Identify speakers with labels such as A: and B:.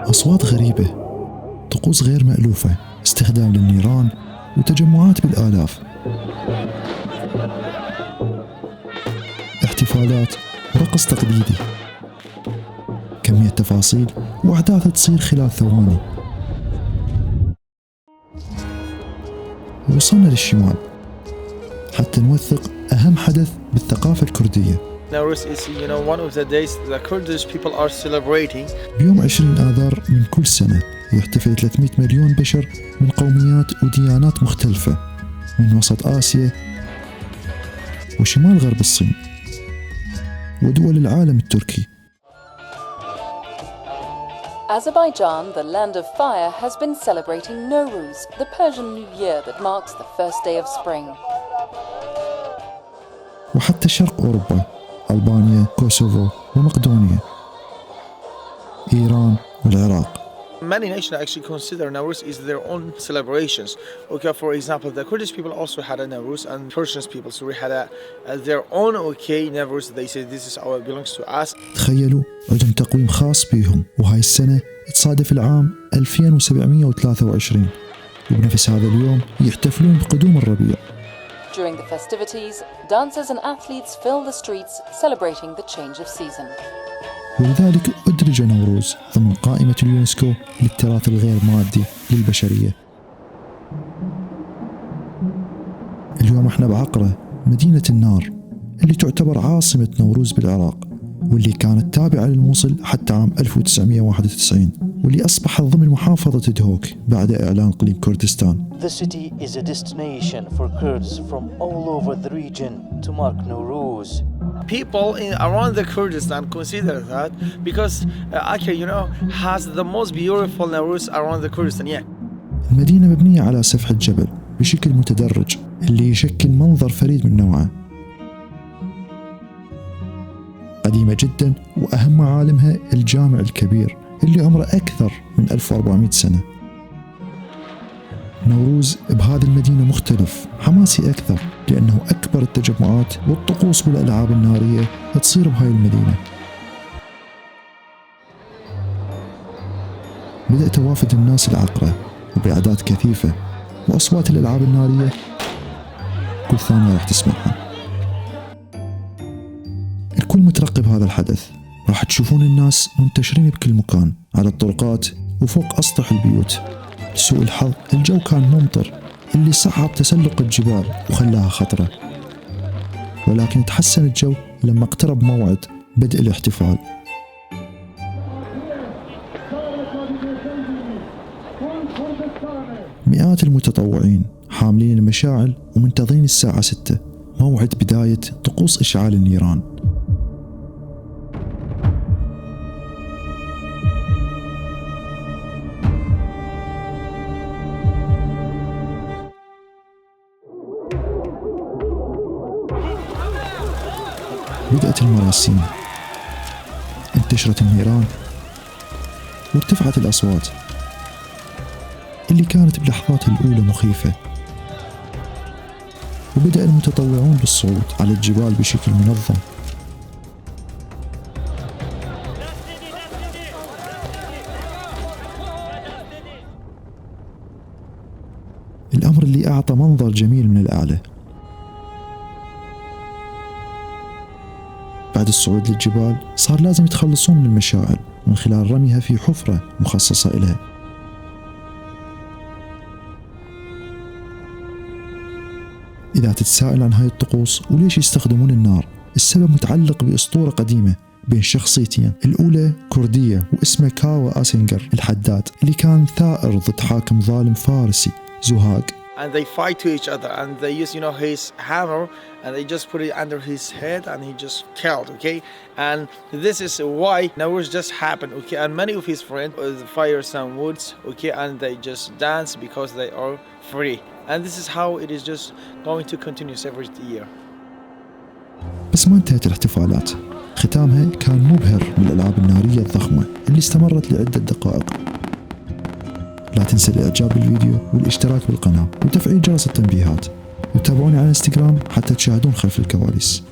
A: أصوات غريبة، طقوس غير مألوفة، استخدام للنيران وتجمعات بالآلاف، احتفالات ورقص تقليدي، كمية تفاصيل وأحداث تصير خلال ثواني. وصلنا للشمال حتى نوثق أهم حدث بالثقافة الكردية.
B: Nowruz is, one of the days the Kurdish people are celebrating.
A: بيوم 20 آذار من كل سنة يحتفل 300 مليون بشر من قوميات وديانات مختلفة من وسط آسيا وشمال غرب الصين ودول العالم التركي.
C: Azerbaijan, the land of fire, has been celebrating Nowruz, the Persian New Year that marks the first day of spring.
A: وحتى شرق أوروبا، ألبانيا، كوسوفو ومقدونيا، إيران والعراق.
B: Many nations actually consider Nowruz is their own celebrations. Okay, for example, the Kurdish people also had a Nowruz, and Persian people so we had their own Nowruz. They say this is our belongs to us.
A: تخيلوا عندهم تقويم خاص بيهم، وهاي السنة تصادف العام 2723 وبنفس هذا اليوم يحتفلون بقدوم الربيع.
C: During the festivities, dancers and athletes fill the streets celebrating the change of season.
A: ولذلك أدرج نوروز ضمن قائمة اليونسكو للتراث الغير مادي للبشرية. اليوم احنا بعقرة، مدينة النار اللي تعتبر عاصمة نوروز بالعراق، واللي كانت تابعة للموصل حتى عام 1991، واللي أصبحت ضمن محافظة دهوك بعد إعلان إقليم كردستان.
D: The city is a destination for Kurds from all over the region to mark Nowruz.
B: People around the Kurdistan consider that because Akir, has the most beautiful Nowruz around the Kurdistan. Yeah.
A: المدينة مبنية على سفح الجبل بشكل متدرج اللي يشكل منظر فريد من نوعه. قديمة جدا، وأهم معالمها الجامع الكبير اللي عمره أكثر من 1400 سنة. نوروز بهذه المدينة مختلف، حماسي أكثر، لأنه أكبر التجمعات والطقوس والألعاب النارية تصير بهاي المدينة. بدأت وافد الناس العقرة وبأعداد كثيفة، وأصوات الألعاب النارية كل ثانية راح تسمعها. الكل مترقب هذا الحدث، راح تشوفون الناس منتشرين بكل مكان على الطرقات وفوق أسطح البيوت. لسوء الحظ الجو كان ممطر اللي صعب تسلق الجبال وخلاها خطرة، ولكن تحسن الجو لما اقترب موعد بدء الاحتفال. مئات المتطوعين حاملين المشاعل ومنتظرين الساعة 6 موعد بداية طقوس إشعال النيران. بدأت المراسيم، انتشرت النيران وارتفعت الأصوات اللي كانت بلحظات الأولى مخيفة، وبدأ المتطوعون بالصعود على الجبال بشكل منظم. الأمر اللي أعطى منظر جميل من الأعلى. بعد الصعود للجبال صار لازم يتخلصون من المشاعل من خلال رميها في حفرة مخصصة إلها. إذا تتساءل عن هاي الطقوس وليش يستخدمون النار، السبب متعلق بأسطورة قديمة بين شخصيتين، الأولى كردية واسمه كاوا آسنجر الحداد، اللي كان ثائر ضد حاكم ظالم فارسي زهاق.
B: And they fight to each other, and they use, his hammer, and they just put it under his head, and he just killed, okay? And this is why Nowruz just happened, okay? And many of his friends fire some woods, okay? And they just dance because they are free. And this is how it is just going to continue every year.
A: بس ما انتهت الاحتفالات، ختامها كان مبهر بالألعاب النارية الضخمة اللي استمرت لعدة دقائق. لا تنسى الإعجاب بالفيديو والاشتراك بالقناة وتفعيل جرس التنبيهات، وتابعوني على انستغرام حتى تشاهدون خلف الكواليس.